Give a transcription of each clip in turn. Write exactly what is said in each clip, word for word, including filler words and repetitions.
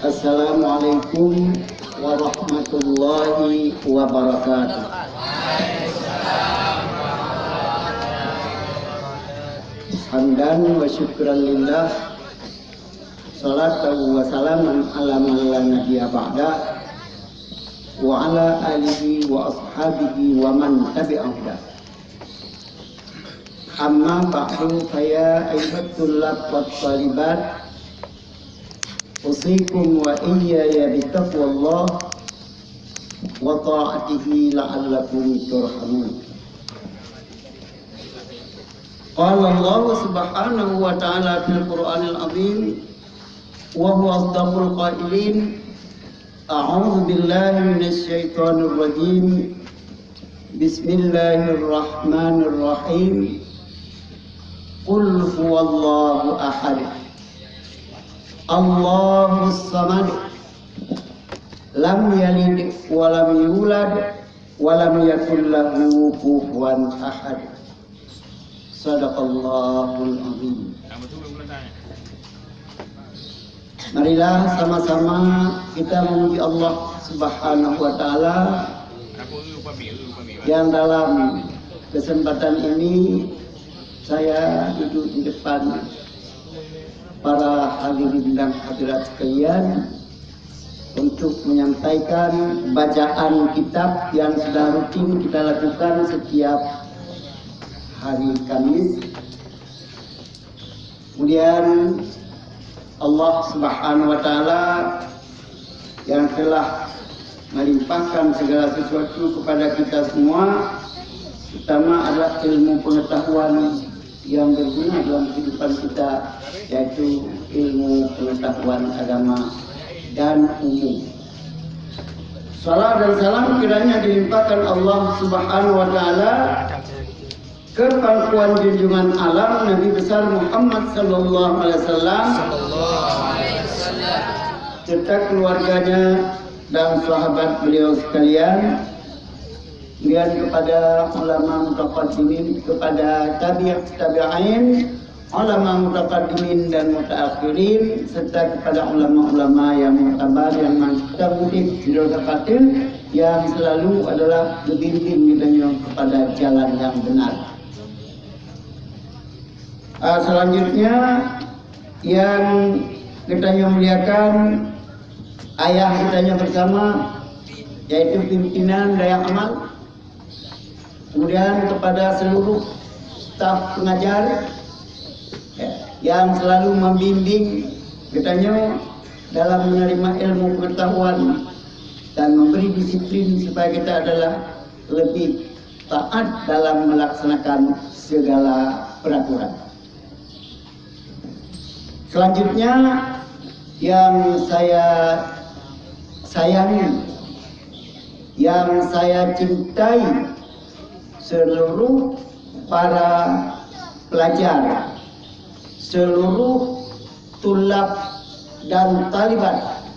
Assalamualaikum warahmatullahi wabarakatuh. Hamdan wa syukran lillah. Salatan wa salaman ala man la nabiyya ba'da. Wa ala alihi wa ashabihi wa man tabi'ahu. Amma ba'du, fa ya ayyuhat tullab wat talibat, usikum wa iyaya bitaqwallah wa ta'atihi la'allakum turhamun. Qala Allah subhanahu wa ta'ala fil Qur'anil azim, wa huwa asdaqul qailin, a'udzu billahi minasy syaithanir rajim. Bismillahirrahmanirrahim. Qul huwallahu ahad. Allahus samad. Lam yalid wa lam yulad wa lam yakul lahu kufuwan ahad. Sadaqallahul azim. Marilah sama-sama kita memuji Allah Subhanahu wa taala yang dalam kesempatan ini saya duduk di depan para hadirin dan hadirat sekalian untuk menyampaikan bacaan kitab yang sudah rutin kita lakukan setiap hari Kamis. Kemudian Allah Subhanahu wa taala yang telah melimpahkan segala sesuatu kepada kita semua, terutama adalah ilmu pengetahuan yang berguna dalam kehidupan kita, yaitu ilmu pengetahuan agama dan umum. Salam dan salam kiranya dilimpahkan Allah Subhanahu wa taala keu pangkuan junjungan alam Nabi besar Muhammad sallallahu alaihi wasallam, serta keluarganya dan sahabat beliau sekalian, kemudian kepada ulama mutaqaddimin, kepada tabi' tabi'in, ulama mutaqaddimin dan mutaakhirin, serta kepada ulama-ulama yang muktabar yang masih kita mudik di roda patin, yang selalu adalah membimbing kita kepada jalan yang benar. Ah, selanjutnya yang kita muliakan, ayah kita bersama, yaitu pimpinan Dayah Amal, kemudian kepada seluruh staf pengajar, ya, yang selalu membimbing kita dalam menerima ilmu pengetahuan dan memberi disiplin supaya kita adalah lebih taat dalam melaksanakan segala peraturan. Selanjutnya yang saya sayangi, yang saya cintai, seluruh para pelajar, seluruh tulab dan talibat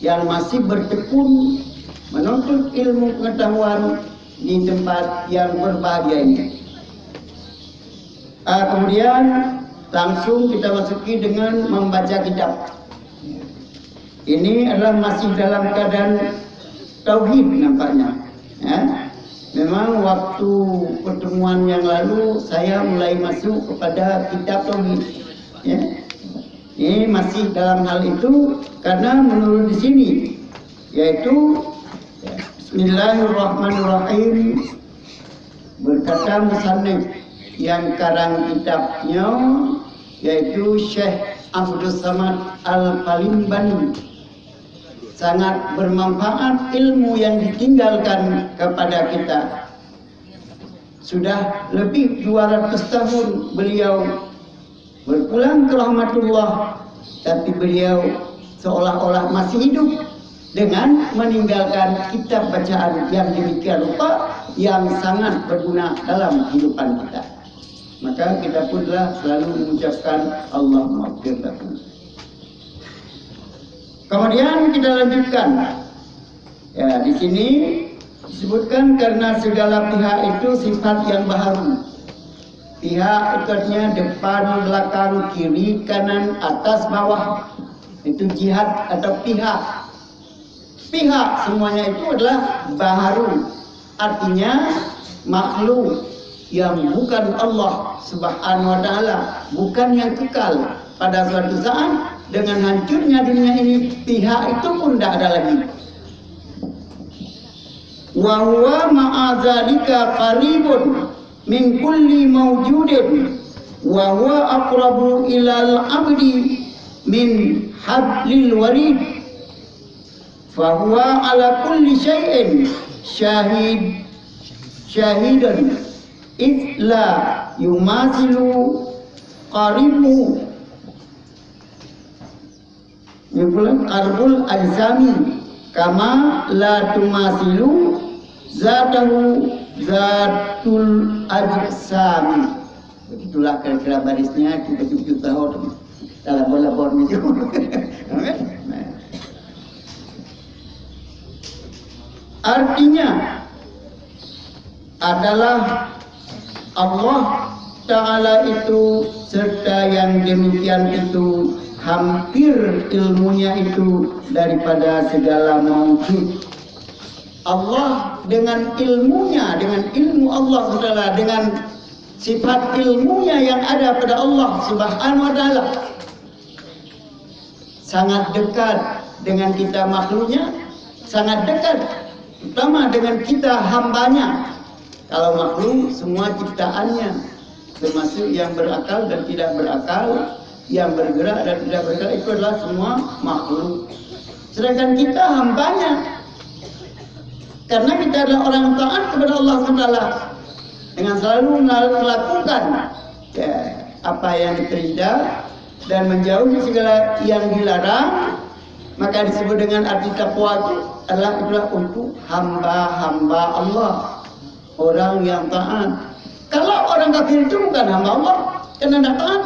yang masih bertekun menuntut ilmu pengetahuan di tempat yang berbahagia ini. Ah, kemudian langsung kita masuki dengan membaca kitab. Ini adalah masih dalam keadaan tauhid nampaknya. Ya. Memang waktu pertemuan yang lalu saya mulai masuk kepada kitab tauhid. Ya. Ini masih dalam hal itu karena menurut di sini, yaitu Bismillahirrahmanirrahim. Berkata musannif yang karang kitab nyoe, yaitu Syekh Abdus Samad Al-Palimbani, sangat bermanfaat ilmu yang ditinggalkan kepada kita. Sudah lebih dua ratus tahun beliau berpulang ke rahmatullah, tapi beliau seolah-olah masih hidup dengan meninggalkan kitab bacaan yang demikian rupa yang sangat berguna dalam kehidupan kita. Maka kita pun telah selalu mengucapkan Allahumma ighfir lahu. Kemudian kita lanjutkan. Ya, di sini disebutkan karena segala pihak itu sifat yang baharu. Pihak itu artinya depan, belakang, kiri, kanan, atas, bawah. Itu jihad atau pihak. Pihak semuanya itu adalah baharu, artinya makhluk yang bukan Allah Subhanahu wa Ta'ala, bukan yang kekal. Pada suatu saat, dengan hancurnya dunia ini, pihak itu pun tidak ada lagi. Wa huwa ma'a dzalika qaribun min kulli maujudin, wa huwa aqrabu ilal abdi min hablil warid. Fa huwa ala kulli syai'in syahid, syahidun, id la yumasilu qaribu, qarbul ajsami, kama la tumasilu zatahu zatul ajsami. Begitulah kira-kira barisnya, cuba-cuba tahu dalam bola-bola itu. Artinya adalah Allah Ta'ala itu serta yang demikian itu hampir ilmunya itu daripada segala maujud. Allah dengan ilmunya, dengan ilmu Allah Ta'ala, dengan sifat ilmunya yang ada pada Allah Subhanahu wa Ta'ala, sangat dekat dengan kita makhluknya, sangat dekat, terutama dengan kita hambanya. Kalau makhluk, semua ciptaannya, termasuk yang berakal dan tidak berakal, yang bergerak dan tidak bergerak, itu adalah semua makhluk. Sedangkan kita hambanya, karena kita adalah orang taat kepada Allah subhanahu wa taala dengan selalu melakukan, ya, apa yang diperintah dan menjauhi segala yang dilarang, maka disebut dengan arti takwa itu adalah, itulah untuk hamba-hamba Allah, orang yang taat. Kalau orang kafir itu bukan hamba Allah, karena tidak taat.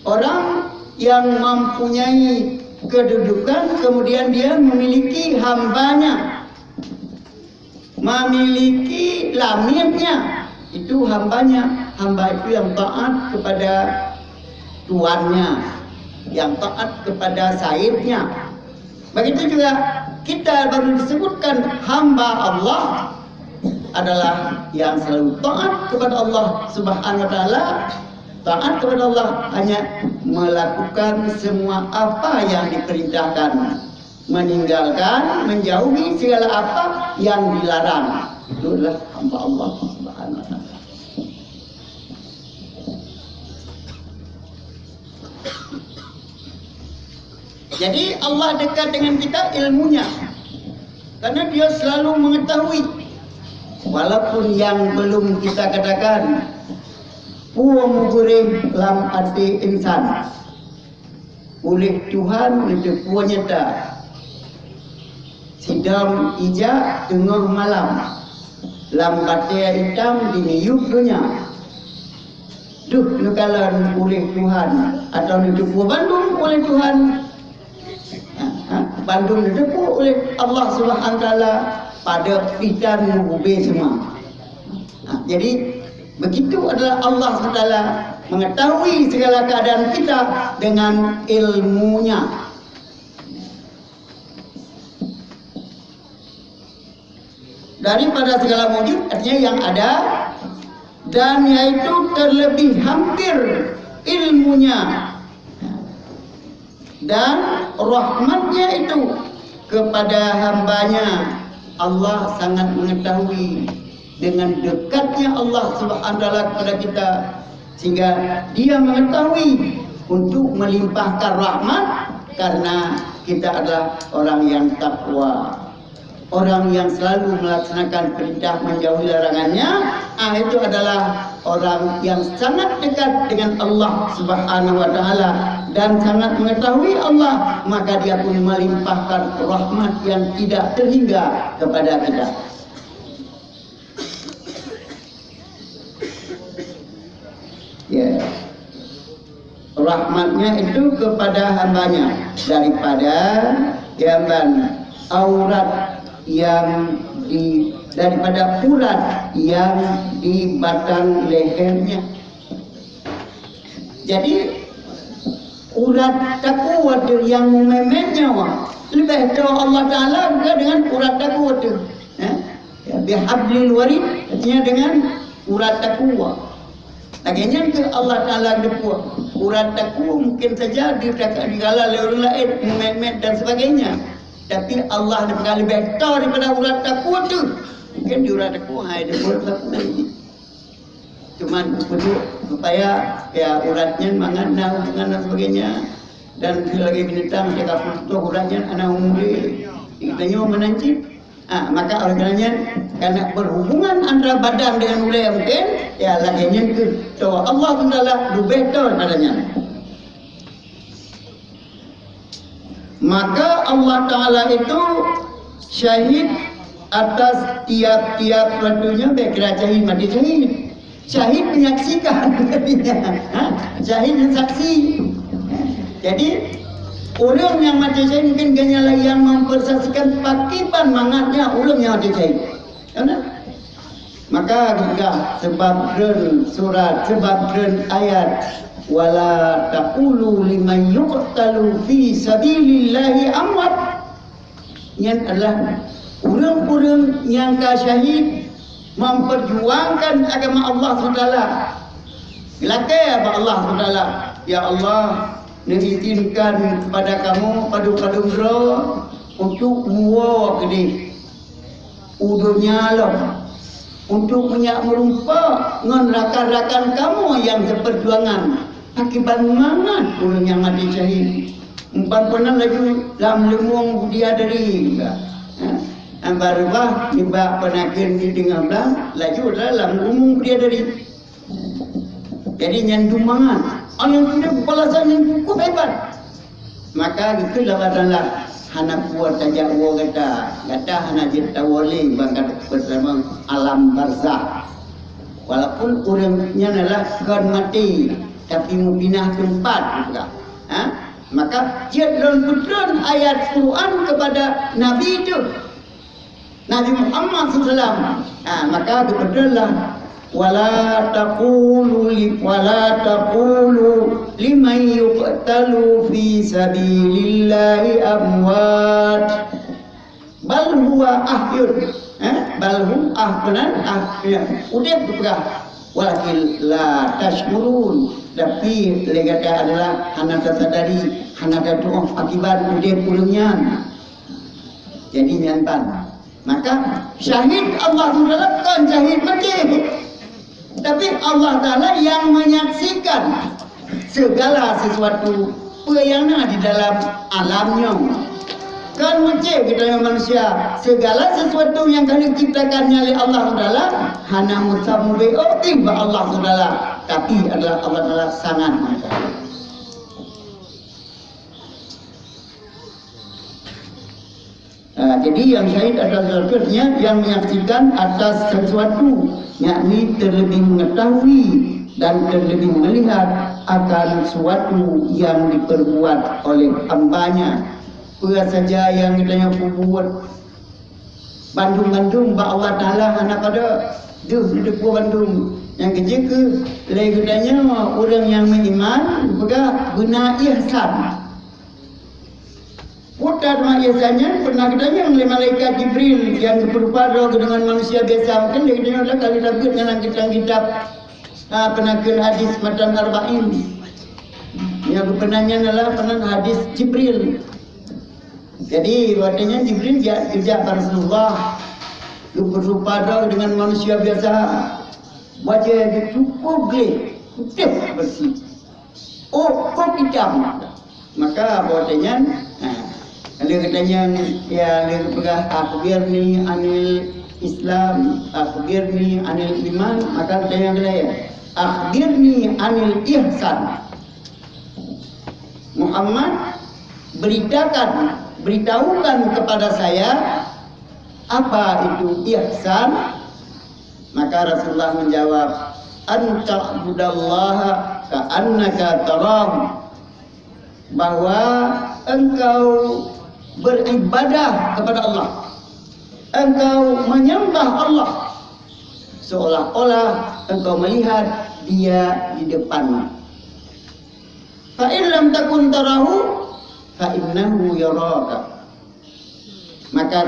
Orang yang mempunyai kedudukan, kemudian dia memiliki hambanya, memiliki lamitnya, itu hambanya. Hamba itu yang taat kepada tuannya, yang taat kepada saidnya. Begitu juga kita baru disebutkan hamba Allah adalah yang selalu taat kepada Allah Subhanahu wa taala. Taat kepada Allah hanya melakukan semua apa yang diperintahkan, meninggalkan, menjauhi segala apa yang dilarang. Itu adalah hamba Allah Subhanahu wa taala. Jadi Allah dekat dengan kita ilmunya, karena Dia selalu mengetahui, walaupun yang belum kita katakan, peue meuguréh lam até insan, uléh Tuhan neuteupeue nyata. Sidom ija teungoh malam, lam batée itam dimiyueb donya. Deuh neukalon uléh Tuhan, atawa neuteupeue bandum uléh Tuhan. Ha, ha, bandum neuteupeue uléh Allah Subhanahu wa Taala pada pitan meuubé seuma. Ha, jadi, begitu adalah Allah Subhanahu wa Taala mengetahui segala keadaan kita dengan ilmunya. Daripada segala wujud, artinya yang ada, dan yaitu terlebih hampir ilmunya dan rahmatnya itu kepada hambanya. Allah sangat mengetahui, dengan dekatnya Allah Subhanahu wa Taala kepada kita, sehingga Dia mengetahui untuk melimpahkan rahmat karena kita adalah orang yang takwa. Orang yang selalu melaksanakan perintah, menjauhi larangannya, ah, itu adalah orang yang sangat dekat dengan Allah Subhanahu wa Taala dan sangat mengetahui Allah, maka Dia pun melimpahkan rahmat yang tidak terhingga kepada kita. Ya. Rahmatnya itu kepada hambanya daripada jamban aurat yang di, daripada urat yang di batang lehernya. Jadi, Urat takue teuh nyang meumet nyoe, leubeh tho Allah Taala geupeugah deungon urat takue teuh. Eh? Ya, bihablil warid, artinya dengan urat takue. Lagèe nyan keuh Allah Taala geupeu. Urat takue mungkin saja di-, digala lé ureueng laén, meumet-met dan sebagainya. Tapi Allah geupeugah leubeh tho daripada urat takue teuh. Mungkin di urat takue, hai, di urat takue. Cuman untuk supaya, ya, urat nyan mangat na hubungan dan sebagainya. Dan lagèe binatang, meunyoe ka putôh urat nyan, hana ulèe. Geutanyoe meunan cit. Ah, maka oleh karena nyan, karena berhubungan antara badan dengan ulèe mungkin, ya, lagèe nyan keuh. Tho Allah Taala leubeh tho daripada nyan. Maka Allah Taala itu syahid atas tiap-tiap suatunya, bèk kira syahid mati syahid. Syahid menyaksikan, ha? Syahid dan saksi. Jadi, ureueng nyang mati syahid mungkin geuhnyan lah nyang mempersaksikan pakiban mangatnya ureueng nyang mati syahid. Kan? Maka geupeugah sabab treun surat, sabab treun ayat, "Wala taqulu liman yuqtalu fi sabilillahi amwat." Nyan adalah ureueng-ureueng nyang ka syahid memperjuangkan agama Allah subhanahu wa taala. Geulakèe bak Allah subhanahu wa taala, "Ya Allah, neuizinkan kepada kamoe padum-padum droe untuk muwoe keudeh u donya lom, untuk meunyak meureumpok ngon rakan-rakan kamoe nyang seupeurjuangan, pakiban mangat ureueng nyang maté syahid." Ban peunan laju lam leumueng bidadari, ha? Nyang barubah nibak peunaken di teungoh blang, laju lam leumueng bidadari. Jadi, nyan dum mangat. Nyan balasan nyang cukup hebat. Maka geukheun lé Allah Taala, "Hana kuat tajak woe gata, gata hana jeuet tawoe lé ban gata peutamong alam barzakh." Walaupun ureueng nyan adalah kon maté, tapi meupinah teumpat, geupeugah. Ha? Maka jeuet lôn peutreun ayat Quran kepada Nabi teuh. Nabi Muhammad sallallahu alaihi wasallam. Ha, maka geupeutreun lah, "Wala taqulu li, wala taqulu liman yuqtalu fi sabilillahi amwat, bal huwa ahyun." Eh, bal hum ah, meunan, ah, ya. Udeb geupeugah, "Walakin la tash'urun." Tapi lé gata adalah hana tasadari, hana tatu'oh akibat udeb ureueng nyan. Jadi nyan tan. Maka syahid Allah Taala kon syahid maté. Tapi Allah Taala yang menyaksikan segala sesuatu peue nyang na di dalam alam nyoe. Kon meucéh geutanyoe manusia, segala sesuatu nyang ka geuciptakan nyan lé Allah Taala hana meusamu beuôt bak Allah Taala, tapi adalah Allah Taala sangat mengetahui. Ha, jadi yang syahid atas sesuatu, artinya yang menyaksikan atas sesuatu, yakni terlebih mengetahui dan terlebih melihat akan sesuatu yang diperbuat oleh hambanya. Peue saja yang geutanyoe peubuet, bandum-bandum bak Allah Taala hana pada deuh diteupue bandum. Nyang keujeuet keuh lé geutanyoe ureueng nyang meuiman geupeugah beuna ihsan. Peue teuma ihsan nyan? Pernah geutanyong lé malaikat Jibril nyang geupeurupa droe geuh deungon manusia biasa. Mungkin lé geutanyoe ka geutabeuet ngon lam kitab-kitab, ah, peunaken hadis matan Arba'in. Nyang geupeuna nyan adalah peunan hadis Jibril. Jadi, watèe nyan Jibril jak, geujak bak Rasulullah, geupeurupa droe deungon manusia biasa. Wajah geuh cukup gleh, putih bersih. Oh, kok itam. Maka watèe nyan, ha, lé geutanyong, ya, lé geupeugah, "Akhbirni anil Islam, akhbirni anil iman," maka geutanyong lé, "Akhbirni anil ihsan." "Muhammad, beritakan, beritahukan kepada saya apa itu ihsan." Maka Rasulullah menjawab, "An ta'budallaha ka'annaka tarahu," bahwa engkau beribadah kepada Allah, engkau menyembah Allah seolah-olah engkau melihat Dia di depanmu. "Fa in lam takun tarahu, fa innahu yaraka." Maka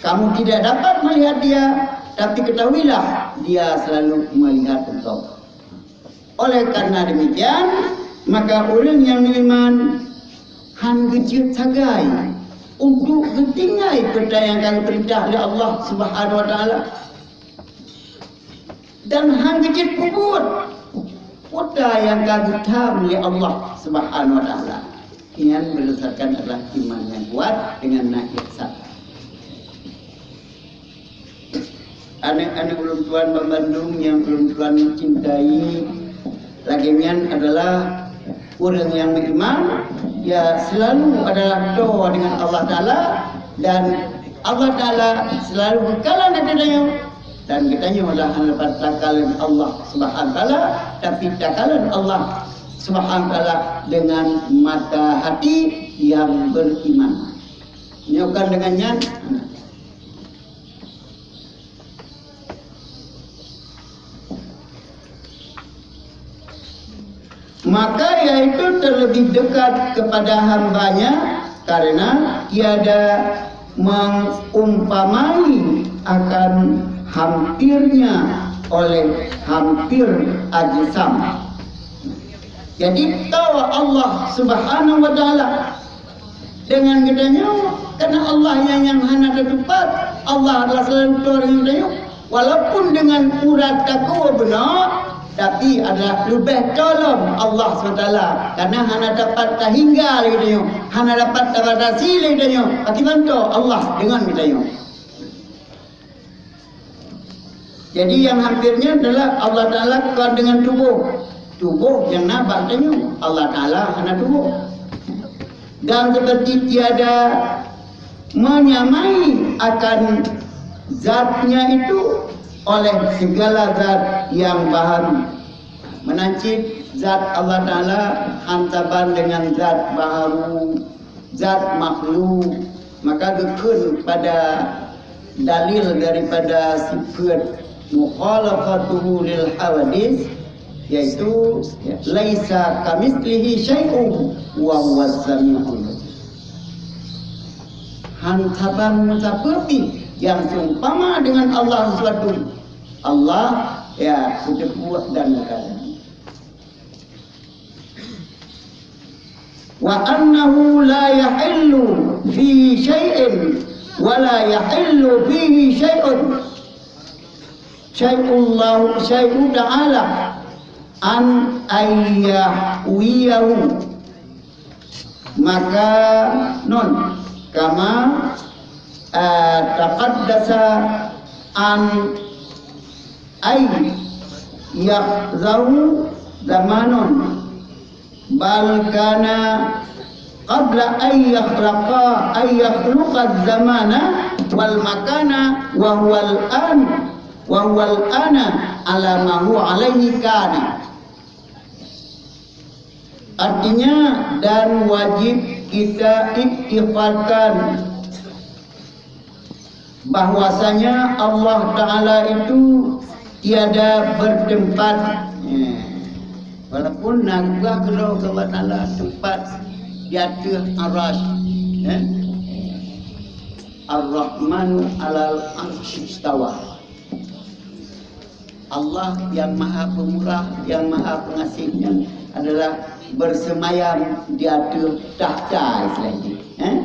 kamu tidak dapat melihat dia, tapi ketahuilah dia selalu melihat engkau. Oleh karena demikian, maka ureuëng nyang meuiman han geujeuet sagai untuk geutinggai peue nyang ka geupeurintah lé Allah Subhanahu wa Taala. Dan han geujeuet peubuet peue nyang ka geutham lé Allah Subhanahu wa Taala. Nyan berdasarkan adalah iman nyang kuat dengan na ihsan. Aneuk-aneuk ulôn tuan banmandum nyang ulôn tuan cintai, lagée nyan adalah ureuëng nyang meuiman, ya, selalu adalah toe dengan Allah Taala, dan Allah Taala selalu geukalon ateueh tanyoe. Dan geutanyoe adalah hana dapat takalon Allah Subhanahu wa Taala, tapi takalon Allah Subhanahu wa Taala dengan mata hati yang beriman. Nyoe kan dengan nyan, maka yaitu terlebih dekat kepada hambanya, karena tiada mengumpamai akan hampirnya oleh hampir ajsam. Jadi, toe Allah Subhanahu wa Taala dengan geutanyoe, karena Allah nyang, nyang hana tatupat, Allah adalah selalu toe dengan geutanyoe. Walaupun dengan urat takue bunoe, tapi adalah leubeh toe lom Allah subhanahu wa taala, karena hana dapat tahingga lé geutanyoe, hana dapat tabatasi lé geutanyoe. Pakriban toe Allah dengan geutanyoe. Jadi, nyang hampir nyan adalah Allah Taala kon dengan tuboh. Tuboh nyang na bak tanyoe, Allah Taala hana tuboh. Dan seperti tiada menyamai akan zatnya itu oleh segala zat yang baharu. Meunan cit zat Allah Taala han saban dengan zat baharu, zat makhluk, maka geukheun pada dalil daripada sifeut mukhalafatuhu lil hawadits, yaitu, "Laisa kamitslihi syai'un wa huwas sami'ul basir." Han saban meusapeue pih nyang seumpama dengan Allah sesuatu. Allah, ya, beuteupeue dan meukalon. "Wa annahu la yahillu fihi syai'un, wa la yahillu fihi syai'un, syai'ullahu, syai'u ta'ala an ayyahwiyahu." Maka non, kama, eh, taqaddasa an ay yakhzahu zamanun, bal kana qabla ay yakhluqa, ay yakhluqa zamana wal makana, wa huwal an, wa huwal ana ala ma huwa alaihi kana. Artinya, dan wajib kita iktiqadkan bahwasanya Allah Taala itu tiada bertempat. Ya. Walaupun na geupeugah keudroe keu Allah Taala teumpat di ateueh Arasy, ya. Ar-Rahmanu alal arsy istawa. Allah yang Maha Pemurah, yang Maha Pengasih nyan adalah bersemayam di ateueh takhta, istilah jih, eh?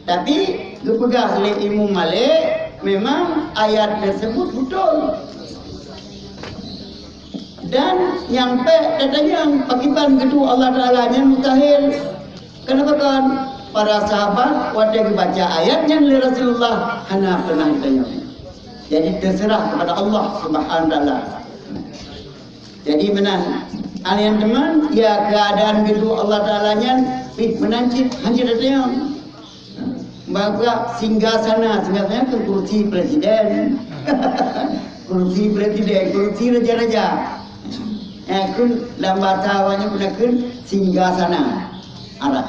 Tapi geupeugah lé Imam Malik, memang ayat tersebut betul. Dan nyang pék tatanyong, pakriban geutanyoe Allah Taala nyan mustahil. Kenapa kan? Para sahabat watée geubaca ayat nyan lé Rasulullah hana pernah geutanyong. Jadi terserah kepada Allah Subhanahu wa Taala. Jadi meunan, aneuk teman, ya, keadaan geutanyoe Allah Taala nyan, ih, meunan cit, hanjeuet tatanyong. Maka singgasana, singgasana tu kursi presiden. Kursi presiden, kursi raja-raja. Eh, kun lam bahasa awaknyan pernah kun singgasana. Arab.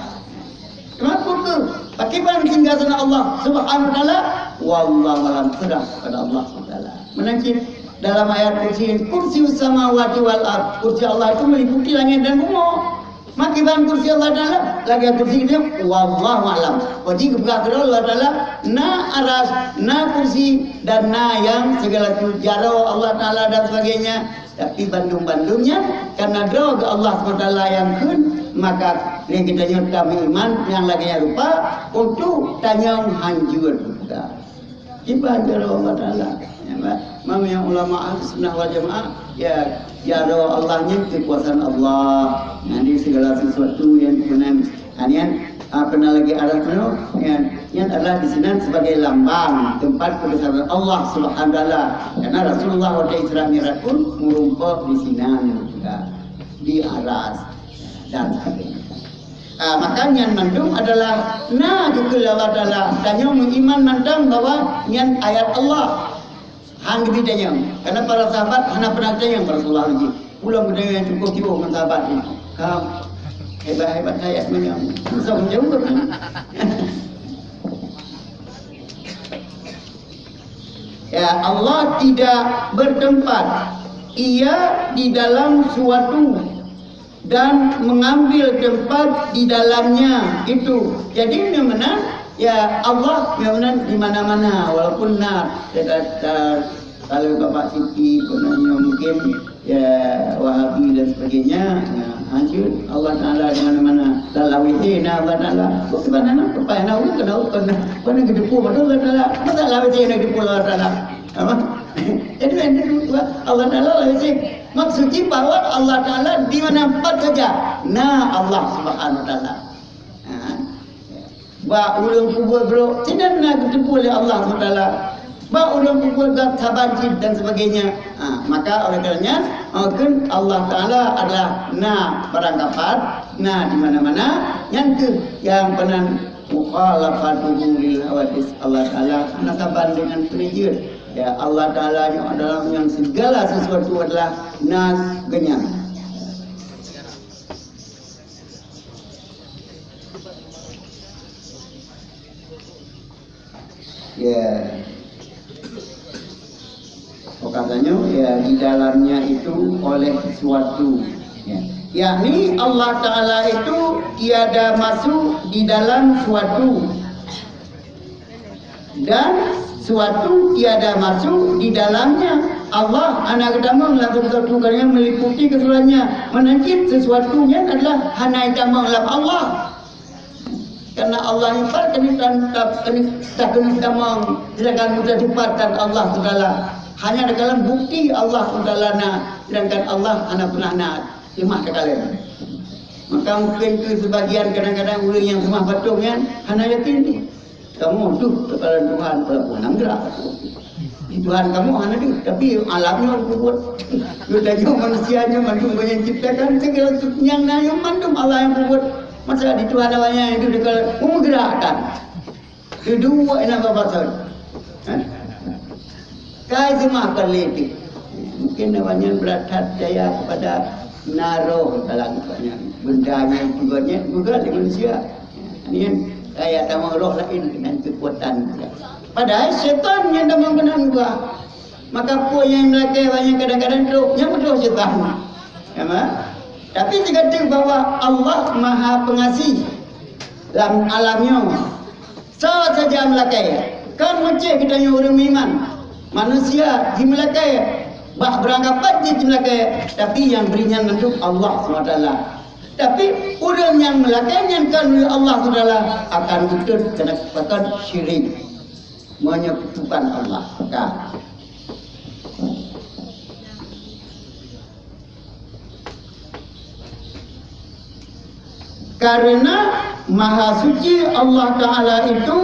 Kenapa tu? Pakriban singgasana Allah Subhanahu wa Taala? Wallahu a'lam, serah kepada Allah Subhanahu wa Taala. Meunan cit dalam ayat kursi, kursi samawati wal ard. Kursi Allah itu meliputi langit dan bumi. Makiban kursi Allah Taala, lagèe kursi nyoe, wallahu a'lam. Jadi geupeugah keudroe Allah Taala, na aras, na kursi, dan na nyang segala tu jaroe Allah Taala dan sebagainya. Tapi bandum-bandum nyan, karena droe geuh Allah subhanahu wa taala nyang kheun, maka lé geutanyoe tameuiman nyang lagèe nyan rupa untuk tanyong hanjeuet. Iban jaroe Allah Taala. Ya, ba-, meunyoe ulama Ahlussunnah wal Jamaah, ya, jaroe Allah nyan keukuasaan Allah. Jadi segala sesuatu nyang meunan, ha, nyan, ah, peunan lagèe aras nyoe, nyan, nyan adalah di sinan sebagai lambang tempat kebesaran Allah Subhanahu wa Taala. Karena Rasulullah watèe Isra Mi'raj pun meurumpok di sinan juga, di aras dan sebagainya. Ah, maka nyan mandum adalah na geukheun lé Allah Taala. Tanyoe meuiman mantong bahwa nyan ayat Allah. Han geutanyong. Karena para sahabat hana pernah tanyong bak Rasulullah lagi. Ulôn geutanyong nyang cukup sibuk ngon sahabat nyoe. Ka hebat-hebat ayat nyoe. Susah menjawab. Ya, Allah tidak bertempat. Ia di dalam suatu dan mengambil tempat di dalamnya itu. Jadi, nyoe meunan, ya, Allah nyoe meunan di mana-mana, walaupun na, ya, ta-, ta-, kalau Bapak Siti pernah nyoe mungkin, ya, Wahabi dan sebagainya, ya, hancur Allah Taala di mana-mana. Dalam W C na Allah Taala. Bukan mana, bukan na, bukan na, bukan na, bukan na geudeupu betul Allah Taala. Masa dalam W C na geudeupu Allah Taala? Apa? Jadi, yang kedua, Allah Taala dalam W C. Maksudnya bahwa Allah Taala di mana tempat saja. Nah, Allah Subhanahu wa Taala. Ha. Bak ureueng peubuet brok, sinan na geuteupeue lé Allah Subhanahu wa Taala. Bak ureueng peubuet gab saban cit dan sebagainya. Ha, maka oleh karenanya, ha, kan Allah Taala adalah na barang kapat, na di mana-mana, nyan keuh nyang peunan mukhalafatuhu lil hawadits. Allah Taala hana saban dengan peungeujeuet. Ya, Allah Taala nyoe adalah nyang segala sesuatu adalah na geuh nyan. Ya. Katanya, ya, di dalamnya itu oleh suatu. Ya. Yakni Allah Taala itu tiada masuk di dalam suatu. Dan suatu tiada masuk di dalamnya. Allah hana geutamong lam sesuatu, karena meliputi keseluruhannya. Meunan cit sesuatu nyan adalah hana geutamong lam Allah. Karena Allah nyan pat keuneuk tan-, ta-, keuneuk, ta-, keuneuk tamong, sedangkan meutasifatkan Allah Taala. Hanya dalam bukti Allah Taala na, sedangkan Allah hana pernah na, lemah takalon. Maka mungkin keu sebagian kadang-kadang ureueng nyang seumah patung nyan hana yakin. Kamoe deuh teukalon Tuhan, walaupun nanggroe. Di Tuhan kamoe hana deuh, tapi alam nyoe peubuet. Geutanyoe manusia nyoe mandum nyang ciptakan, segala nyang na nyoe mandum Allah nyang peubuet. Masa di Tuhan awaknyan nyang deuh teukalon meugeurakkan. Dua-dua na babah. Hah? Kai seumah kon lé pih. Mungkin awaknyan berat that percaya kepada na roh dalam awaknyan. Benda nyang peugah nyan, peugah lé manusia. Nyan, kaya tamong roh laén dengan kekuatan. Padahai syaitan nyang tamong keunan peugah. Maka peue nyang lakée awaknyan kadang-kadang trok, nyang beutôi syaitan. Ya, ma? Tapi teuka teuh bahwa Allah Maha Pengasih lam alam nyoe. Soe saja meulakée, kon meucéh geutanyoe ureuëng meuiman. Manusia jimeulakée, bah beurangkapat jih jimeulakée, tapi nyang bri nyan mandum Allah subhanahu wa taala. Tapi ureuëng nyang meulakée nyan kon Allah subhanahu wa taala akan beutôi keunan pakon syirik, meunyeukeutukan Allah. Ka. Karena Maha Suci Allah Ta'ala itu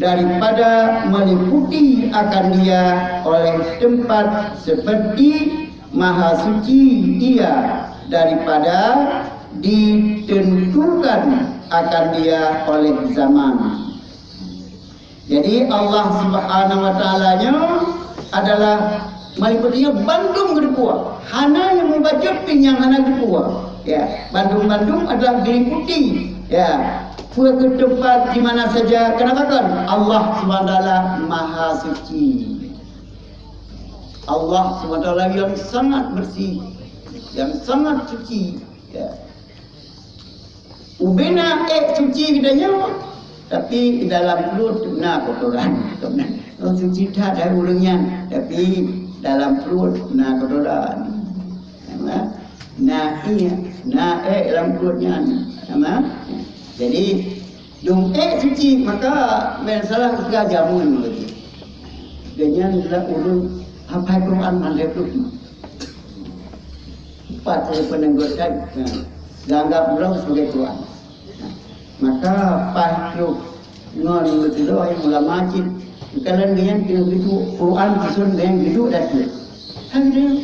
daripada meliputi akan Dia oleh tempat seperti Maha Suci Ia daripada ditentukan akan Dia oleh zaman. Jadi, Allah Subhanahu wa Taala nyoe adalah meliputi bandum geuliputi. Hana nyang mubacut pih nyang hana geuliputi. Ya, bandum-bandum adalah geuliputi. Ya, peue keu teumpat di mana saja. Kenapa kan? Allah Subhanahu wa Taala Maha Suci. Allah Subhanahu wa Taala yang sangat bersih, yang sangat suci. Ya. Ubena ék suci geutanyoe, tapi dalam pruet na kotoran. Ureuëng suci that hai ureuëng nyan, tapi dalam pruet na kotoran. Sama? Na ié, na ék lam pruet nyan. Sama? Jadi, dum ék suci, maka ben salah geutanyoe jameun lagée. Geutanyoe adalah ureuëng hafai Quran mandé pruet. Pat peunanggota, nah, dianggap droe sebagai Quran. Nah, maka paih trok ngon meutudoh nyang ulama cit, keukalon geuhnyan keuneuk geuduek Quran, susun geuhnyan geuduek datu. Hai geutanyoe,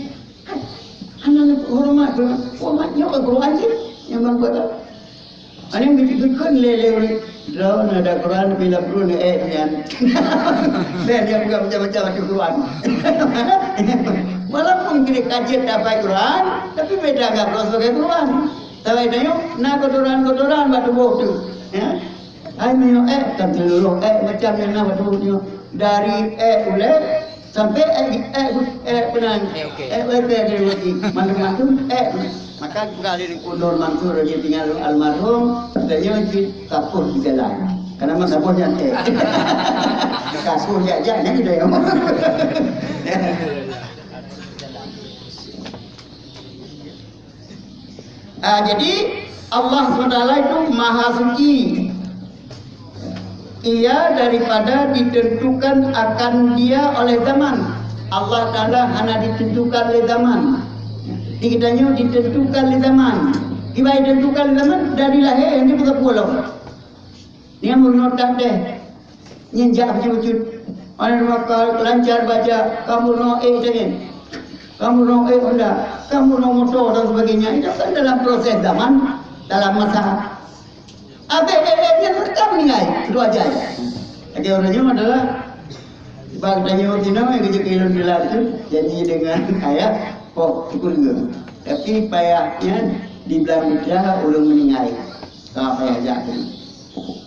hana horeumat, horeumat nyoe Quran cit nyang ban buet. Aneuëk geukheun lé, lé ureuëng, "Droeneuh ada Quran, tapi lam pruet neuék nyan." Bèk dia buka macam-macam macam Quran. Walaupun kita kaji dapat Quran, tapi beda anggap droe sebagai Quran. Tapi tanyoe na kotoran-kotoran bak tuboh tu. Ya. Hai meunyoe ék, kan seluruh ék macam nyang na bak tuboh nyoe. Dari ék ulèe sampai ék, ék, ék peunan. Ék, okey. Ék, ék, ék, ék, macam-macam ék. Maka bukan ada di Nur Mansur lagi tinggal almarhum, katanya di kampus di jalan. Karena masa bos nyan ék. Kampus jak-jak nyan kita yang. Ah, jadi Allah subhanahu wa taala itu maha suci. Ia daripada ditentukan akan dia oleh zaman. Allah Taala hana ditentukan oleh zaman. Di geutanyoe ditentukan oleh zaman. Kiban ditentukan oleh zaman dari lahé nyang dipeugah pulo. Nyang meurunoe that deh. Nyan jak bacut-bacut. Aneuk maka lancar baca, ka meurunoe ék tanyan. Ka meurunoe ék honda, ka meurunoe moto dan sebagainya. Itu kan dalam proses zaman, dalam masa. Abéh ék-ék nyan meureuka meuninggai, keudua jai. Lagèe ureueng nyoe adalah bak tanyoe tinoe nyang geujok keu ilôn teulat tu, janji dengan ayah, poh pukul dua. Tapi payah nyan di blang mita ureueng meuninggai. Ka payah jak tadi.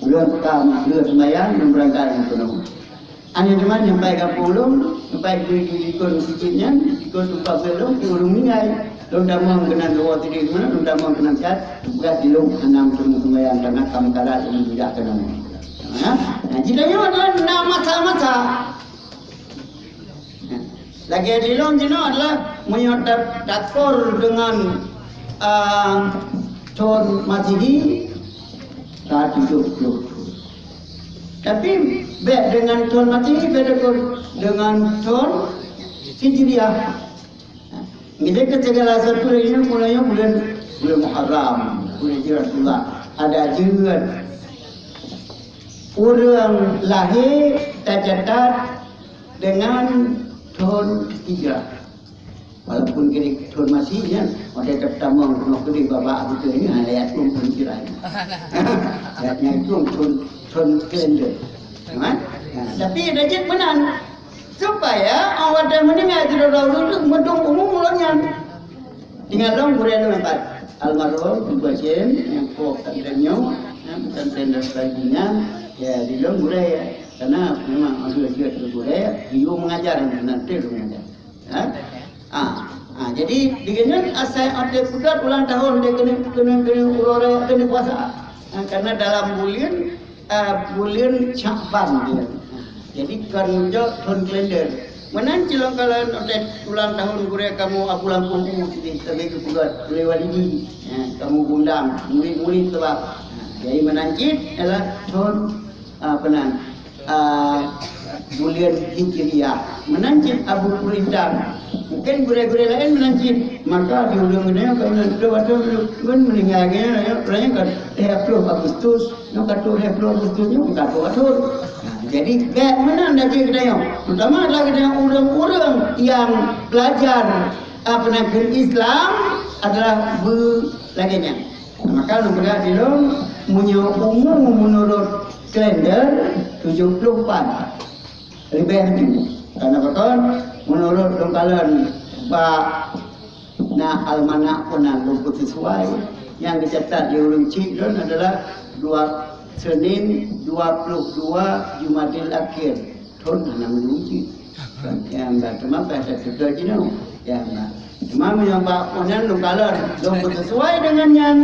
Ulôn ka lheueh seumayang, lôn beurangkat ngon keunoe. Aneuk teuma nyampai gampông lôn, nyampai di, di, di likot meuseujid nyan, likot teumpat beuet lôn, ureueng meuninggai. Lôn tamong keunan lôn woe sidéh keunoe, lôn tamong keunan siat, tugaih di lôn hana meuteumé seumayang, karena ka meukarat lôn jak keunoe. Ha? Nah, jitanyoe na masa-masa. Lagèe di lôn jinoe adalah meunyoe ta-, takor deungon, a, thon Masehi, ka tujoh ploh thon. Tapi bèk deungon thon Masehi, bèk takor deungon thon Hijriah. Jadi keu segala satu lagèe nyoe, mulai nyoe buleuen, buleuen Muharram, buleuen Hijriah Rasulullah. Adak jeuet ureueng lahé tacatat deungon thon Hijrah. Walaupun keuneuk thon Masehi nyan, watèe teutamong keunoe keudeh babah beutôi nyan, hana yat thon Hijrah nyan. Yat nyan thon, thon, thon kalender. Ha? Ha, tapi dah jeuet meunan. Supaya awak dah meuninggai sidroe-droe ureueng tu meudong umu mulod nyan. Tinggai lom gurèe lôn empat. Almarhum Teungku Hasyim, nyang poh pesantren nyoe, ya, pesantren dan sebagainya, ya, di lôn gurèe, ya. Karena memang ada jeuet keu gurèe, di lôn mengajar, nanti lôn mengajar. Ha? Ah, ah, jadi, di sini asai ada peugah ulang tahun dia kena, kena, kena uroe raya, kena puasa. Ah, karena dalam bulan, ah, bulan Syakban dia. Ah, jadi, kan jok thon kalender. Meunan cilong kalan ulang tahun gurèe kamoe Abu Lampung U, jadi, sebagai kepeugah oleh Walidi. Ya, kamoe undang murid-murid sebab. Ah, jadi, meunan cit ialah thon ah, apa nan, ah, buleuen Hijriah. Meunan cit Abu Kurintang. Mungkin gurèe-gurèe laén meunan cit. Maka di ulôn nyoe, keu ulôn beutôi-beutôi ulôn meuninggai nyoe, nyoe, nyoe kan lhèe ploh Agustus, nyoe ka trôk lhèe ploh Agustus, nyoe ka trôk. Nah, jadi, bèk meunan dah jeuet geutanyoe. Terutama adalah geutanyoe ureueng-ureueng nyang belajar, apa nan, keu Islam adalah beu lagèe nyan. Maka lôn peugah di lôn, meunyoe umu meunurot kalender tujoh ploh pat, leubeh tu. Karena pakon? Meunurot lôn kalon bak na almanak pun na lôn peusesuai. Nyang geucatat di ureueng chik lôn adalah dua, Senin dua puluh dua Jumadil Akhir. Thon hana meunurot chik. Nyang dah teuma pada seutôt jinoe. Nyang dah. Cuma meunyoe bak nyan lôn kalon, lôn beuseusuai deungon nyan,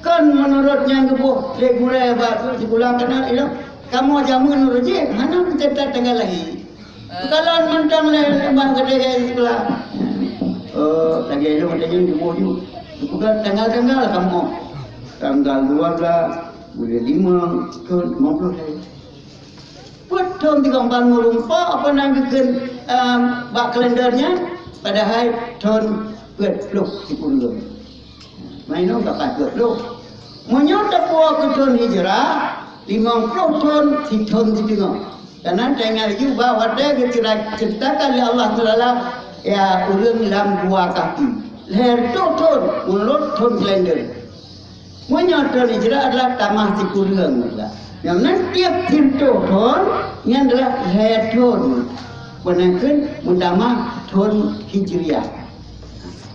kon meunurot nyang geuboh lé gurée bak sikula keunan ilong, kamoe jameun ureueng jih hana meucatat tanggal lahé. Kalon mantong lé bak geude sikula. Oh, lagée nyoe geutanyoe geuboh ju. Bukan tanggal-tanggal kamoe. Tanggal dua belas bulan lima, thon lima puluh lhée. Peuet thon tiga empat meureumpok apa nyang geukheun, em, bak kalender nyan, padahai thon peuet ploh sikureueng. Meunyoe ka paih peuet ploh. Meunyoe teupeue keu thon Hijrah, limong ploh thon sithon siteungoh. Karena taingat laju bah watée geuceuritakan lé Allah Taala, ya, ureueng lam gua Kahfi. Lhée reutôh thon meunurot thon kalender. Meunyoe thon Hijrah adalah tamah sikureueng juga. Nyang nan tieb sireutoh thon, nyan adalah lhée thon. Beunangkeun meutamah thon Hijriah.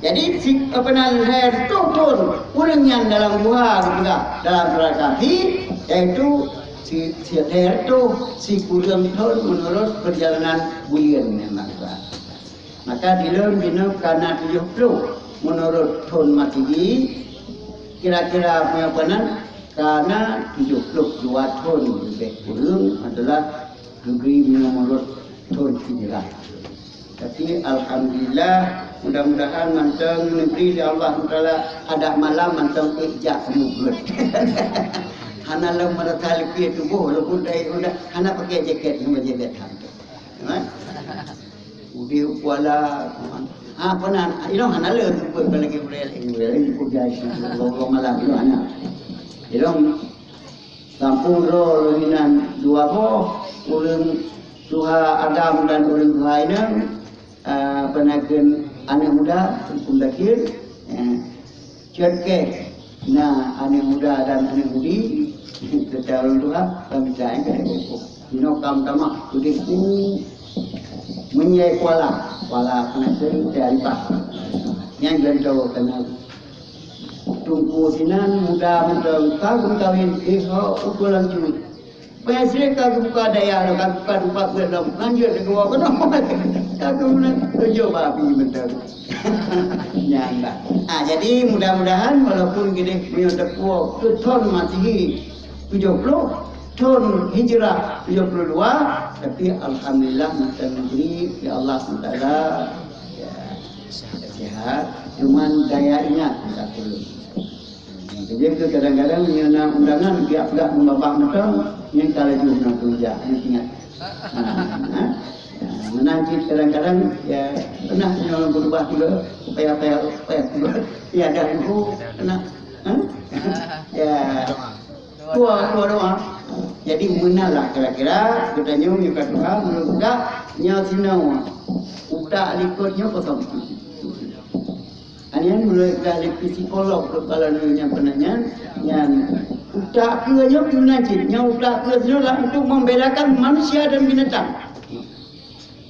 Jadi, si, apa nan lhée reutôh thon, ureueng nyan dalam guha geupeugah dalam Surah Kahfi, yaitu si, si lhée reutôh sikureueng thon meunurot peurjalanan buleuen nyan masa. Maka dilôn jinoe ka na tujoh ploh meunurot thon Masehi, kira-kira meunyoe peunan ka na tujoh ploh dua thon leubeh kureueng adalah geubri meunurot thon Hijrah. Tapi alhamdulillah, mudah-mudahan mantong neubri lé Allah Taala adak malam mantong ék jak keuneuk rhot. Hana lom meurasa leupie tuboh, walaupun dai udah hana pakai jaket, hana jaket han. Kan? Udép kuala, ha, peunan, ilong hana le teupeu lagi budaya lain, budaya lain cukup jai, lom malam ilong hana. Ilong sampun droe lom inan dua boh, ureueng tuha agam dan ureueng tuha inong, ah, peunaken aneuk muda, Teungku Zakir, eh, Cot keh na aneuk muda dan aneuk mudi, teuka ureueng tuha, ka mita, eh, ka mita. Inoe ka meutamah udép u meunjai kuala, kuala peunaseun teuka lipah. Nyang gantoe keunan. Teungku sinan muda mantong ka geumeukawen, eh, ho, ukeue lam jeuet. Payah sirek ka geubuka dayah lom, ka geubuka teumpat buet lom. Lanjut lé geuwoe keunoe. Ka geumeunang tujoh babi mantong. Nyan bah. Ah, jadi mudah-mudahan walaupun geude meunyoe teupeue keu thon Masehi tujoh ploh, thon Hijrah tujoh ploh dua, tapi alhamdulillah mantong neubri, ya Allah Taala, ya, sehat. Cuman daya ingat minta tolong. Jadi, kadang-kadang nyoe na undangan, pihak-pihak meubabah mantong, nyan ka laju na keureuja, nyan ingat. Ha, ha. Ha, meunan cit kadang-kadang, ya, pernah nyoe beurubah juga, payah-payah, payah juga. Ya, ada guru, pernah. Ha? Ya. Dua, dua doa. Jadi, meunan lah kira-kira, geutanyoe nyoe ka doa, meunurot geutanyoe sinoe. Utak likot nyoe kosong. Nyan meunurot ahli psikolog kepala nyoe nyang peunan nyan, nyan utak keue nyoe keunan cit, nyan utak keue nyoe lah untuk membedakan manusia dan binatang.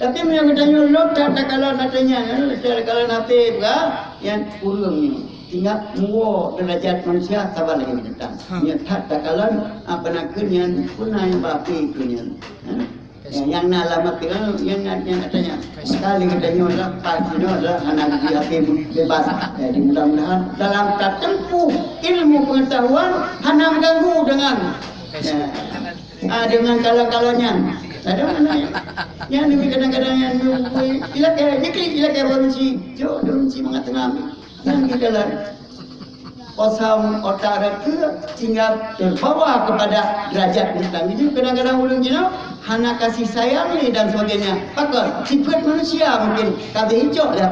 Tapi meunyoe geutanyoe lôn that takalon ateueh nyan, eh, takalon H P bah, nyan ureueng nyoe. Tinggai muwoe derajat manusia saban lagèe binatang. Nyan that takalon, ah, peunaken nyan, peue na nyang bah H P keu nyan. Eh? Ya, nyang na lam H P kan, nyang, nyang, nyang katanya. Sekali geutanyoe lah, pas nyoe lah, hana di H P bebas. Jadi, mudah-mudahan dalam tateumpuh ilmu pengetahuan, hana mengganggu dengan, ya, ah, dengan kawan-kawan nyan. Ada mana ya? Yang demi kadang-kadang yang nunggu, ilakèe, diklik ilakèe baru si, jok daun si mangat tengah. Nyan geukalon. Kosong otak rakeuk sehingga terbawa kepada derajat binatang. Jadi, kadang-kadang ureueng jinoe hana kasih sayang ni dan sebagainya. Pakon? Sifat manusia mungkin. Tapi icok dah.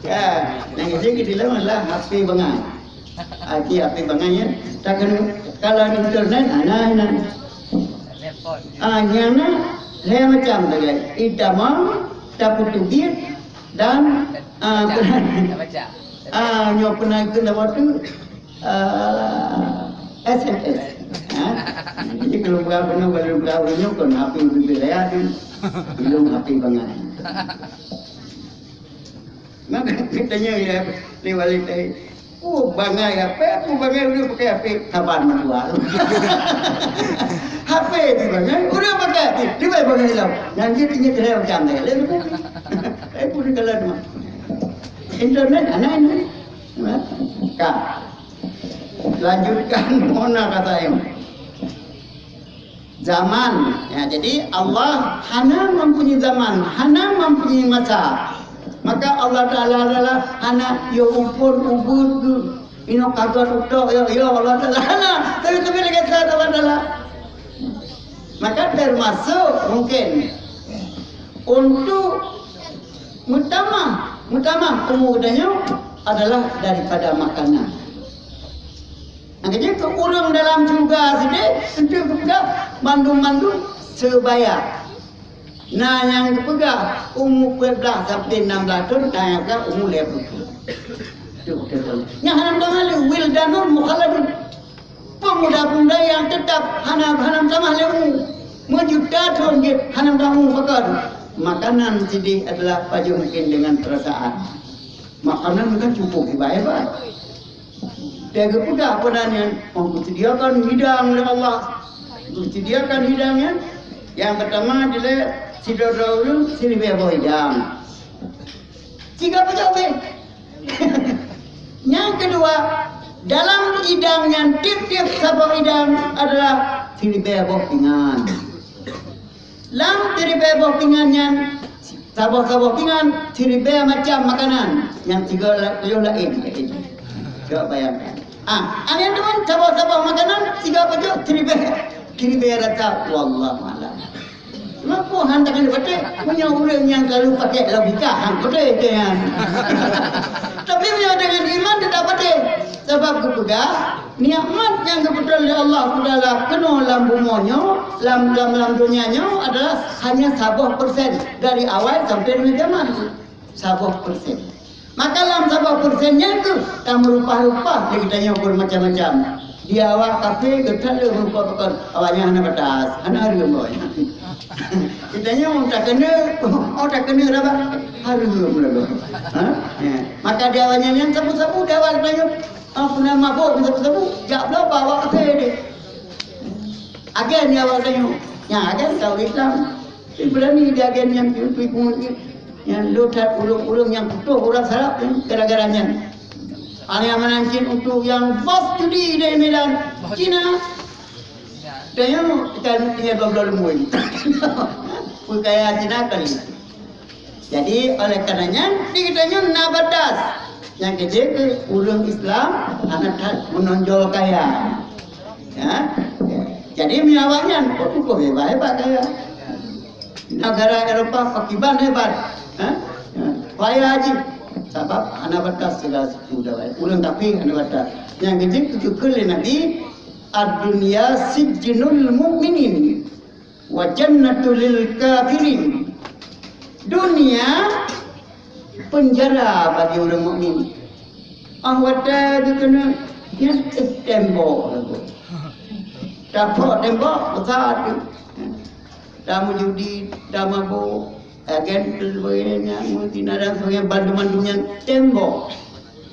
Ya, yang itu kita bilang adalah H P bangai. Ah, dia H P bangai, ya. Tak kena, kalau internet, ah, nah, nah. Ah, nyang na lhèe macam sagai. Itamong, tapeutubiet, dan, ah, ah, nyoe peunaken waktu, ah, S M S. Ha? Jadi, kalau buka penuh, kalau buka penuh, kon H P bibir saya tu. Belum H P bangai. Maka katanya, ya, lewat litai. Oh, bangai H P, aku bangai udah pakai H P. Saban meutuah. H P tu bangai, udah pakai H P. Dia baik bangai lom. Nyan dia tinggal kena macam ni. Lain tu. Eh, Kalau internet, anak ini. Ka. Lanjutkan, mona kata yang zaman. Ya, jadi Allah hana mempunyai zaman, hana mempunyai masa. Maka Allah Taala adalah hana yo upon ubur ino kagot utok yo, yo Allah Taala hana. Tapi tapi lagi Allah Taala. Maka termasuk mungkin untuk meutamah, meutamah umur geutanyoe adalah daripada makanan. Nah, jadi keu ureuëng dalam syeuruga sideh, tentu geupeugah bandum-bandum sebaya. Nah, nyang geupeugah umu peuet blaih sampai enam blaih thon, nah, nyang geupeugah umu lhée ploh thon. Nyang hana tamah lé wildanun mukhalladun. Pemuda-pemuda nyang teutap hana, hana tamah lé umu. Meujuta thon jeuet hana tamah umu pakon. Makanan sideh adalah pajoh mungkin dengan perasaan. Makanan kan cukup hebat-hebat. Dia geupeugah apa nyan, oh, disediakan hidang oleh Allah. Disediakan hidang nyan. Yang pertama adalah sidroe-droe ureuëng siribée boh hidang. Tiga peucok beh. Yang kedua, dalam hidang nyan tiep-tiep saboh hidang adalah siribée boh pingan. Lam siribée boh pingan nyan, saboh-saboh pingan siribée macam makanan nyang tiga la-, tujoh laén. Cuba bayangkan. Ah, aneuk teman saboh-saboh makanan tiga peucok siribée. Siribée rata, wallahu a'lam. Maka han takheun patéh, meunyoe ureuëng nyang selalu pakai logika, han patéh dia. Tapi meunyoe dengan iman tetap patéh. Sebab geupeugah, nikmat nyang geubeutôi lé Allah Taala keunoe lam bumoe nyoe, lam, lam, lam donya nyoe adalah hanya saboh persen dari awai sampai dengan kiamat. Saboh persen. Maka lam saboh persen nyan keuh tameurupa-rupa lé geutanyoe beumacam-macam. Di awak kafé geutanyoe meurupa pakon, awaknyan hana batas, hana hareuem awaknyan. Geutanyoe takeuneuk, oh takeuneuk rabah, hareuem lagoe. Ha? Ya. Maka di awaknyan nyan sabu-sabu di awak geutanyoe, ah, puna mabök sabu-sabu, jak bloe bak awak kafé deh. Agen di awak geutanyoe. Nyan agen ka ureuëng Islam. Tapi beurani di agen nyan, pi-, pi-, pi-, nyan lôn that ureuëng-ureuëng nyang putôh ureuëng sarap nyan gara-gara nyan. Hana meunan cit untuk nyang bos judi di Medan, Cina. Dan nyan ikan tiga dua belas lembui. Peukaya Cina kali. Jadi, oleh karena nyan, di geutanyoe na batas. Nyang keujeuet keu ureuëng Islam hana that meunonjol kaya. Ya. Jadi, mi awaknyan, kok cukup hebat-hebat kaya. Negara Eropa pakiban hebat. Ha? Ya. Kaya jih. Sabab hana batas segala sesuatu. Ureuëng kafé hana batas. Nyang keujeuet keu lé Nabi, "Ad-dunya sijnul mu'minin." Wa jannatu lil kafirin. Dunia penjara bagi ureuëng mukmin. Ah, watée geukeuneuk nyan, eh, tembok lagoe. Tapok tembok besar tu. Tameujudi, tamabök, agen dan sebagainya, meutina dan sebagainya, bandum-bandum nyan tembok.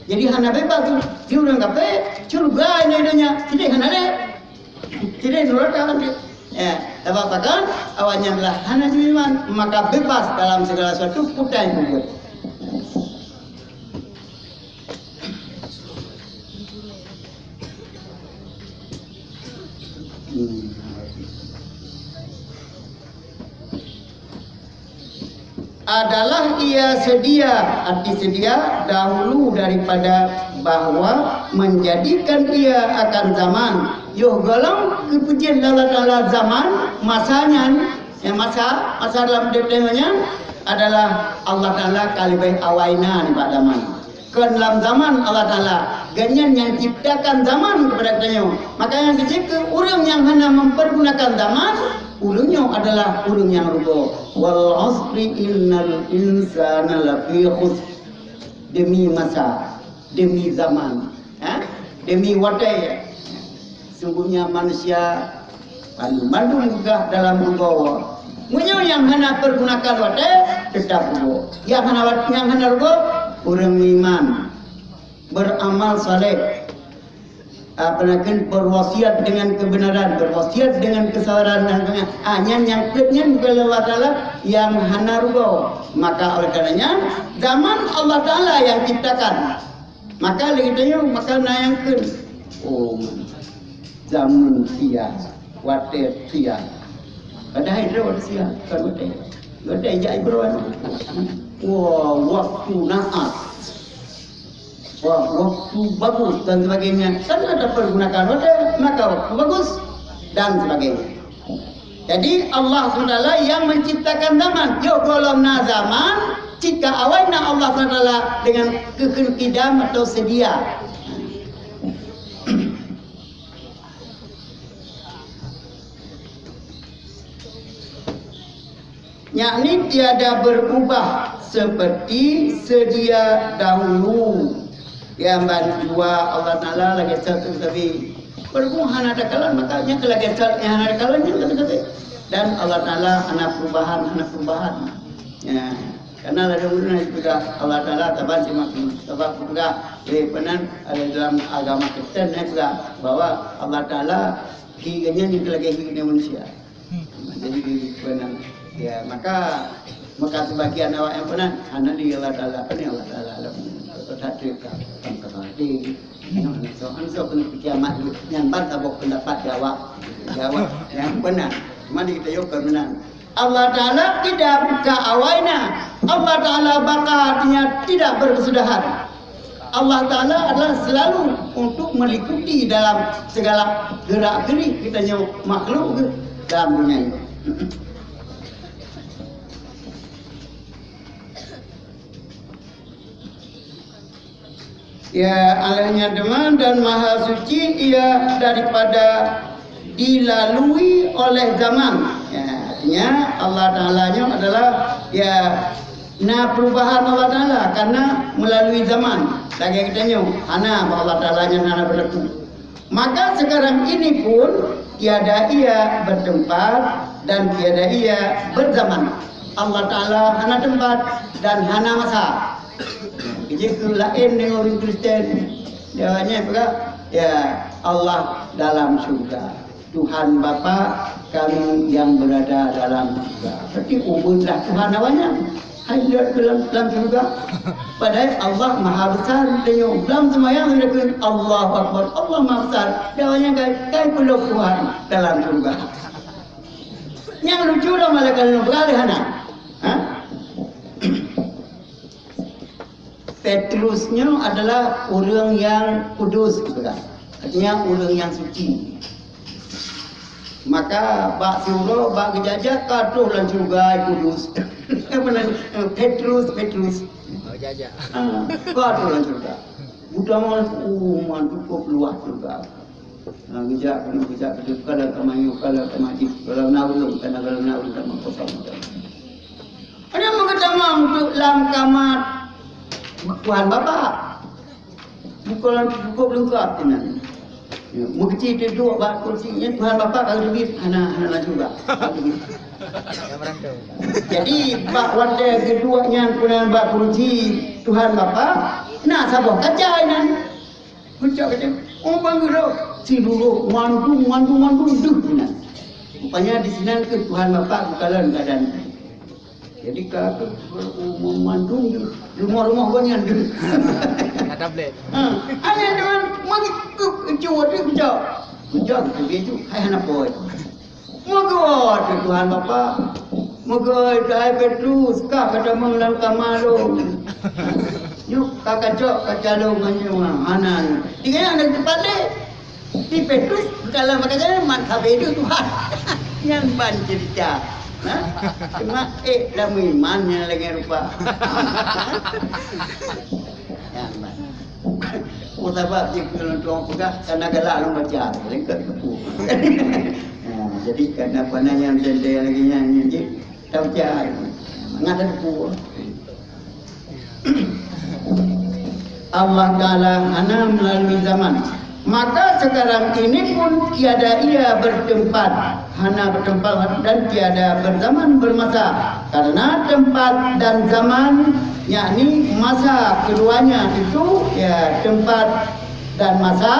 Jadi hana bebas tu. Di ureuëng kafé, syeuruga nyan donya, sideh hana lé. Sideh nuraka kan dia. Ya, sabab pakon, awaknyan lah hana jiiman, maka bebas dalam segala sesuatu, putai pun buet. Hmm. Adalah ia sedia, arti sedia, dahulu daripada bahwa menjadikan ia akan zaman. Yoh gohlom geupeujeuet lé Allah Taala zaman, masa nyan, nyang masa, masa dalam udép tanyoe nyan adalah Allah Taala ka leubeh awai na nibak zaman. Kon lam zaman Allah Taala, Gobnyan nyang ciptakan zaman keupada geutanyoe. Maka nyang keujeuet keu ureuëng nyang hana mempergunakan zaman, ureuëng nyoe adalah ureuëng nyang rugoe. Wal asri innal insana lafi khusr. Demi masa, demi zaman, ha? Demi watée. Sungguhnya manusia bandum-bandum geugaih dalam rugoe. Meunyoe nyang hana pergunakan watée, teutap rugoe. Nyang hana wat-, nyang hana rugoe, ureuëng iman, beramal saleh. Apa nakheun, berwasiat dengan kebenaran, berwasiat dengan kesabaran dan sebagainya. Ah, nyan nyang peuet nyan bukan Allah Taala nyang hana rugoe. Maka oleh karenanya, zaman Allah Taala nyang ciptakan. Maka lagèe tanyoe, maka na nyang kheun, "Oh, zaman sia, watèe sia." Padahai droe watèe sia, bukan watèe. Watèe jak Ibrahim. Wah, waktu naas. Wah, waktu bagus dan sebagainya. Kan ada pergunakan watèe, maka waktu bagus dan sebagainya. Jadi, Allah subhanahu wa taala nyang menciptakan zaman. Yoh gohlom na zaman, cit ka awai na Allah subhanahu wa taala dengan keukeunidam atau seudia. Yakni tiada berubah seperti sedia dahulu. Nyang ban jua Allah Taala lagèe sat sabe. Walaupun hana takalon, maka nyan keuh lagèe sat nyang hana takalon nyan sabe-sabe. Dan Allah Taala hana perubahan, hana perubahan. Ya, karena ladôm ulôn peugah Allah Taala saban cuma sabab peugah, eh, peunan ada dalam agama Kristen, eh, peugah bahwa Allah Taala hi geuh nyan lagèe hi geuh manusia. Jadi, di, peunan, ya, maka, maka sebagian awak nyang peunan, hana di Allah Taala, apa ni Allah Taala alam. Satu ka, ka hati. Nyoe, nyoe, nyoe, kena kiamat nyan ban saboh pendapat jawab. Jawab nyang peunan. Cuma di kita yuk peunan. Allah Taala tidak buka awai na. Allah Taala baka artinya tidak berkesudahan. Allah Taala adalah selalu untuk meliputi dalam segala gerak-gerik kita nyoe makhluk ke dalam dunia ini. Ya, alanya teman dan maha suci ia daripada dilalui oleh zaman. Ya, artinya Allah Taala nyoe adalah, ya, na perubahan Allah Taala karena melalui zaman. Lagèe kita nyoe, hana Allah Taala nyan hana berlaku. Maka sekarang ini pun tiada ia bertempat dan tiada ia berzaman. Allah Taala hana tempat dan hana masa. Jadi keu laén deungon ureueng Kristen, dia awaknyan peugah, ya, Allah dalam syurga. Tuhan Bapa kami yang berada dalam syurga. Berarti ubunlah Tuhan awaknyan. Hai lheueh dalam, dalam syurga. Padahai Allah Maha Besar, tanyoe dalam seumayang, Allahu Akbar, Allah Maha Besar. Dia awaknyan kai, kai peulok Tuhan dalam syurga. Nyang lucu dah malaikat nyoe beuralih hana. Ha? Petrus nyoe adalah ureueng nyang kudus, gitu kan. Artinya ureueng nyang suci. Maka bak siuroe, bak geujak-jak ka troh lam syeuruga kudus. Apa nan? Petrus, Petrus. Oh, jajak. Ha, ka troh lam syeuruga. Buta malam, oh, man, cukup luah syeuruga. Ha, geujak, kena geujak, geujak, kalau ka mayuh, kalau ka majik, kalau na ureueng, kana kalau na ureueng, ka makosong. Ada meugeutama untuk lam kama Tuhan Bapak. Bukan cukup lengkap inan. Ya, meukeuci teuduek bak kursi nyan Tuhan Bapak ka teubiet hana, hana laju bak. Jadi bak watèe teuduek nyan peunan bak kursi Tuhan Bapak, na saboh kaca inan. Pucok kaca, oh bangga dah. Siluruh mandum, mandum, mandum deuh inan. Rupanya di sinan keuh Tuhan Bapak geukalon keuadaan. Jadi ka, ka, ka, mandum di rumoh-rumoh gobnyan. Ada tablet. Ha, hanya dengan mengikup itu, itu, itu. Ujar tu dia tu, hai hana poi. Moga tu Tuhan Bapa. Moga tu hai Petrus, ka kata mengelang kama lom. Yuk, ka kacok, ka calon hanya hana. Tiga yang ada tempat deh. Di Petrus, kalau maka jalan, man sabe itu Tuhan. Nyan ban cerita. Ha? Cuma, eh, dah meuiman nyan lagèe rupa. Nyan ban. Oh, sabab jih keu lôn tuan peugah, kana galak lôn baca, lengket teupeu. Ha, jadi, kana panah nyang teuntèe lagèe nyan, nyan jih, tabaca. Mangat teupeu. Allah Taala hana melalui zaman. Maka sekarang ini pun tiada ia bertempat, hana bertempat dan tiada berzaman, bermasa. Karena tempat dan zaman, yakni masa keduanya itu, ya, tempat dan masa,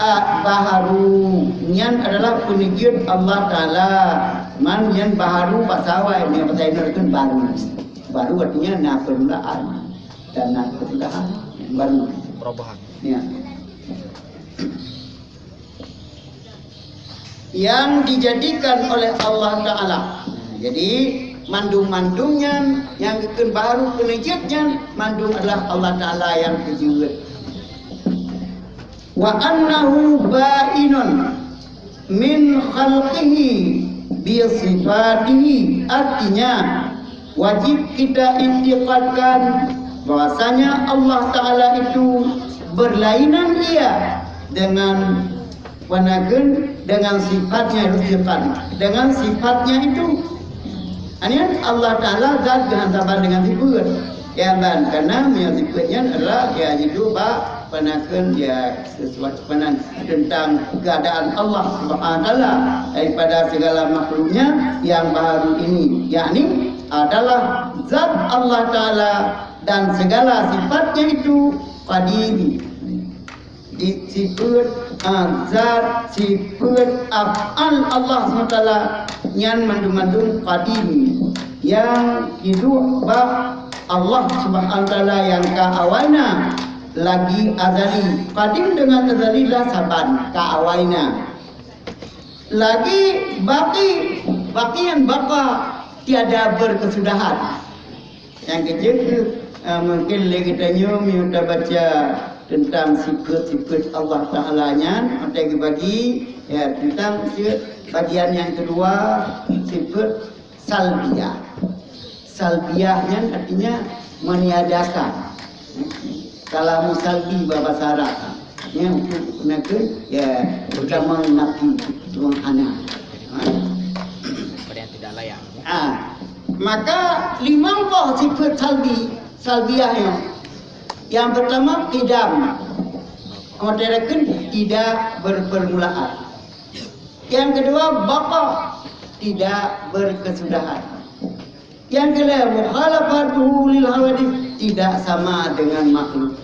Baharu nyan adalah peuneujeuet Allah Taala. Man nyan baharu basa awai, nyan basa Indonesia kan baru. Baru artinya na permulaan dan na permulaan yang baru. Perubahan. Ya. Yang dijadikan oleh Allah Taala. Jadi mandum-mandum nyan nyang geukheun baru peuneujeuet nyan mandum adalah Allah Taala nyang peujeuet. Wa annahu bainun min khalqihi bi sifatihi. Artinya, wajib kita iktikadkan bahwasanya Allah Taala itu berlainan ia dengan panakeun, dengan sifatnya itu sifat, dengan sifatnya itu. Hanya Allah Taala zat geuhantaban dengan sifat. Ya ban, karena meunyoe sifat nyan adalah ya hidup bak panakeun ya sesuatu panan tentang keadaan Allah Subhanahu wa Taala daripada segala makhluknya yang baharu ini, yakni adalah zat Allah Taala dan segala sifatnya itu qadim. Di sifat, ah, zat, sifat, af'al Allah Subhanahu wa Taala nyan mandum-mandum qadim, nyang hidup bak Allah Subhanahu wa Taala nyang ka awaina lagi azali. Qadim dengan azali lah saban ka awaina. Lagi baqi, baqi nyang baqa, tiada berkesudahan. Nyang keujeuet, eh, mungkin lé geutanyoe meunyoe tabaca tentang sifat-sifat Allah Taala nyan, watèe geubagi, ya, tentang si-, bagian nyang keudua, sifat salbiyah. Salbiyah nyan artinya meniadakan. Kalamu salbi bak basa Arab. Nyan untuk gunakan, ya, utama nafi, tuan anak. Ha? Pada yang tidak layak. Ah, maka limong boh sifat salbi, salbiyah nyoe. Yang pertama, qidam. Mengatakan tidak berpermulaan. Yang kedua, baqa, tidak berkesudahan. Yang ketiga, mukhalafatuhu lil hawadits, tidak sama dengan makhluk.